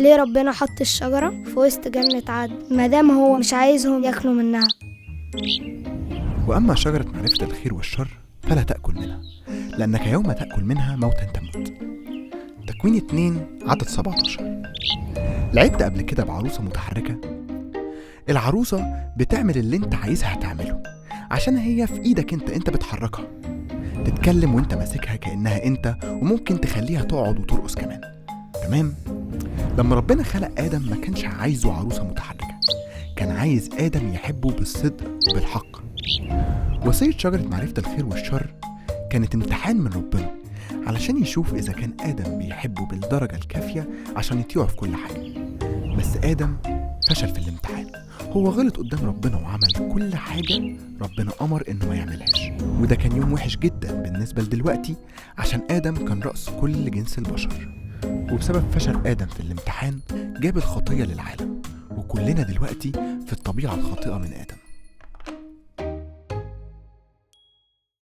ليه ربنا حط الشجرة في وسط جنة عدن مادام هو مش عايزهم ياكلوا منها؟ وأما شجرة معرفة الخير والشر فلا تأكل منها، لأنك يوم تأكل منها موتا تموت. تكوين 2 عدد 17. لعبت قبل كده بعروسة متحركة؟ العروسة بتعمل اللي انت عايزها تعمله عشان هي في ايدك، انت بتحركها، تتكلم وانت ماسكها كأنها انت، وممكن تخليها تقعد وترقص كمان. تمام؟ لما ربنا خلق آدم ما كانش عايزه عروسة متحركة، كان عايز آدم يحبه بالصدق وبالحق. وصية شجرة معرفة الخير والشر كانت امتحان من ربنا علشان يشوف إذا كان آدم بيحبه بالدرجة الكافية عشان يطيعه في كل حاجة. بس آدم فشل في الامتحان، هو غلط قدام ربنا وعمل كل حاجة ربنا أمر إنه ما يعملهاش. وده كان يوم وحش جدا بالنسبة لدلوقتي، عشان آدم كان رأس كل جنس البشر، وبسبب فشل آدم في الامتحان جاب الخطية للعالم، وكلنا دلوقتي في الطبيعة الخاطئة من آدم.